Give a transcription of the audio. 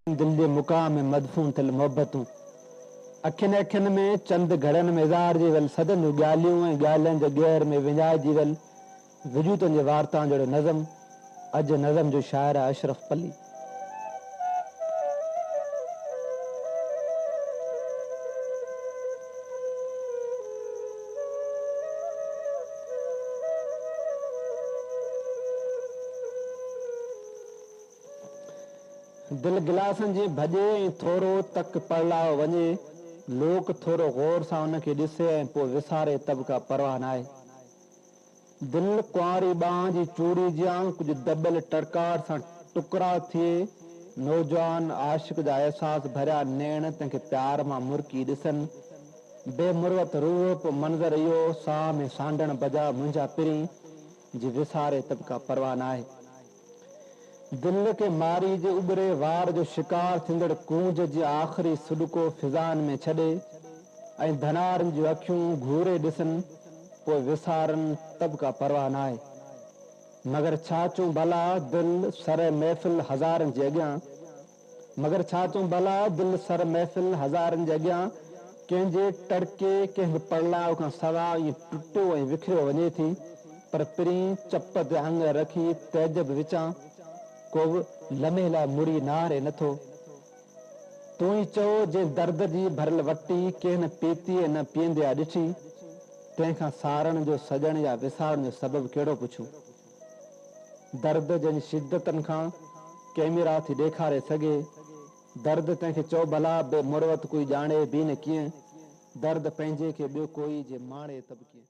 دل جي مقام ۾ مدفون ٿيل محبتون، اکين اکين ۾ چند گهڙين ۾ اظهارجي ويل صدين جون ڳالهيون ۽ ڳالهين جي ڳهر ۾ وڃائجي ويل وجودن جي وارتائن جهڙو نظم اڄ جي نظم جو شاعر آهي اشرف پلي. دل گلاسن جيئن ڀڄي ۽ ٿورو تڪ پڙلاء وڃي، لوڪ ٿورو غور سان ان کي ڏسي ۽ پوء وساري ته به ڪا پرواهه ناهي. دل ڪنواري ٻانهن جي چوڙي جيان ڪجهه دٻيل ٽڙڪاٽ سان ٽڪرا ٿئي، نوجوان عاشق جا احساس ڀريا نيڻ تنهن کي پيار مان مرڪي ڏسن، بي مروت روح پوء منظر اهو ساهه ۾ سانڍڻ بجاء منهنجا پرين جي وساري ته به ڪا پرواهه ناهي. دل کي ماري جي اٻري وار جو شڪار ٿيندڙ ڪونج جي آخري سڏڪو فضائن ۾ ڇڏي ۽ ڌنارن جون اکيون گهوري ڏسن پوء وسارن ته به ڪا پرواهه ناهي. مگر ڇا چون ڀلا دل سر محفل هزارن جي اڳيان. مگر ڇا چون ڀلا دل سر محفل هزارن جي اڳيان ڪنهن جي ٽڙڪي ڪنهن به پڙلاء کان سوا ائين ٽٽيو ۽ وکريو وڃي ٿي پر پرين چپ تي آڱر رکي تعجب وچان ڪو به لمحي لاء مڙي نهاري نه ٿو. تون ئي چئو جنهن درد جي ڀريل وٽي ڪنهن نه پيتي ۽ نه پيئندي آ ڏٺي تنهن کان سارڻ جو سڄڻ يا وسارڻ جو سبب ڪهڙو پڇون. درد جنهن جي شدتن کان ڪئميرا ٿي ڏيکاري سگهي، درد تنهن کي چئو ڀلا بي مروت ڪوئي ڄاڻي به نه ڪيئن، درد پنهنجي کي ٻيو ڪوئي جي ماڻي ته به ڪيئن.